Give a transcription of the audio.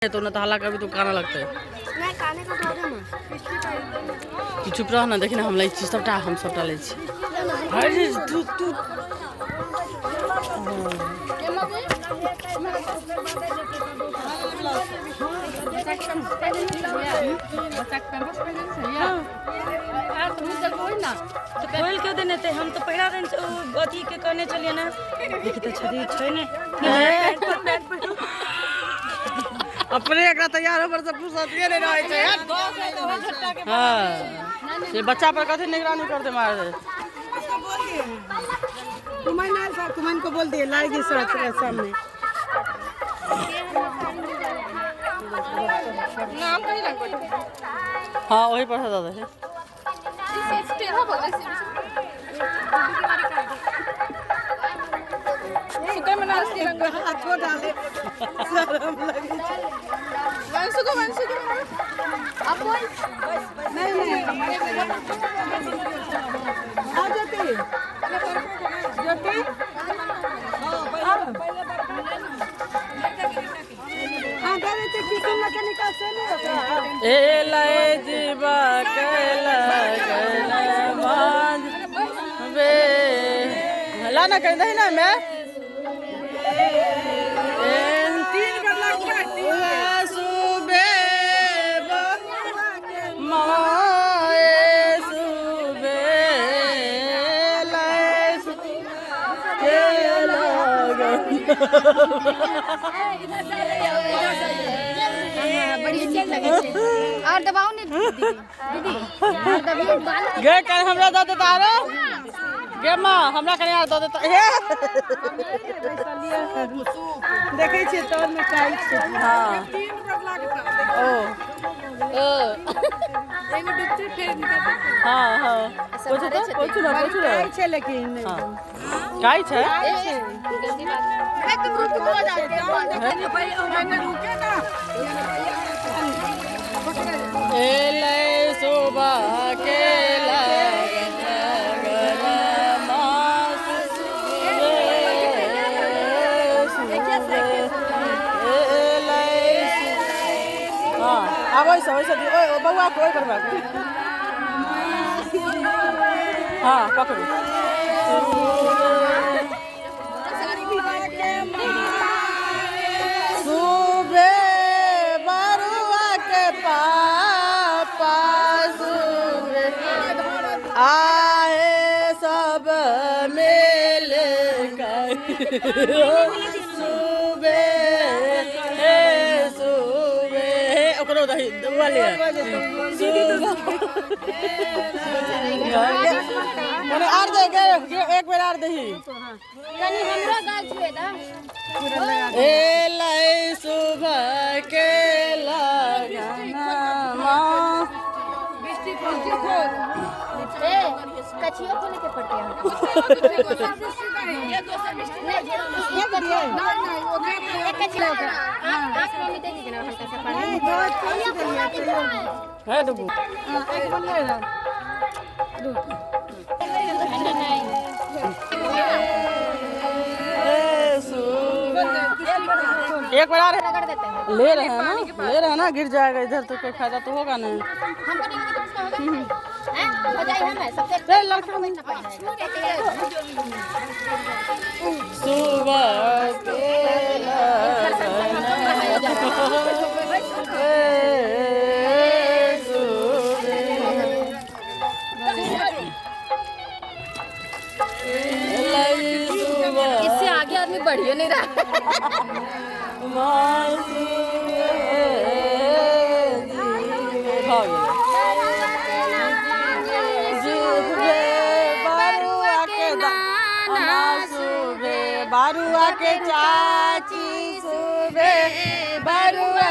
तो ना तो हल्ला करबी तो काना लगतै। नहीं, काने का थोड़े ना। तू चुप रह ना, देखी ना हम लै छी सबटा, हम सबटा लै छी। अरे तू तू खोल के देने थे हम तो पहिरा देने ओ अथी के कहने छलियै ने, देखी तऽ छदी छै ने। अपने एकरा तैयार होबर से फुर्सतिये नहीं रहै छै। हाँ, से बच्चा पर कथी निगरानी करते मार दे। कुमन आयल था, कुमन को बोल दिए लाएगी सामने। हाँ वही पर दादा है। हाथो डाले शरम लगे छै। नहीं नहीं, आ ज्योति, ज्योति हाँ दे देते किसी लगे निकाल से नहीं होता। ए लय जीवा कैला कैला मांझ बे ला ना कहीं दही ना मैं तीन बार लगता है, तीन बार। सुबे माए सुबे लय के लगन। बड़ी नीक लगे छै। और दबाओ ने दीदी, दीदी और दबियो बाल। गे कल हमरा दऽ देता आरो गे माँ, हमरा कनि आर दऽ देता हे। देखै छियै तोर में काई छै। हाँ ओ हाँ हाँ, पूछू तो, पूछू ना, पूछू ना। काई छै लेकिन नहीं। हाँ काई छै। एलै सुबह के लगन मास एलै। हाँ आब ओहिसँ ओहिसँ दियौ, ओहि बौआ के, ओहि बड़बा के। हाँ पकड़ू। सुबे बरुआ के पापा सुबे आए सब मिल कर सुबे हे सुबे ओकरो दही बौआ ले मने आर दे गे, एक बेर आर दही। कनी हमरो गाल छुए दा। एलै सुबह के लगनमा। ए कछियो खोले के पड़ते हैं। नहीं, एक कछियो आँख में दे दीजिए ना हल्का सा पानी। नहीं, दो थोड़ी देलियै तैयो। है डुबू। हाँ, एक बार ले रहा। एक बार आ रहे रगड़ देते हैं। ले रहे हैं ना, ले रहे हैं ना, गिर जाएगा इधर तो कोई फायदा तो होगा नहीं। हमको नहीं होगा तो उसका होगा हैं? हो जाए हमें सबसे ए लड़का नहीं। सुबह के लगन इससे आगे आदमी बढ़िए नहीं रहा। बारुआ के चाची सुबे बरुआ।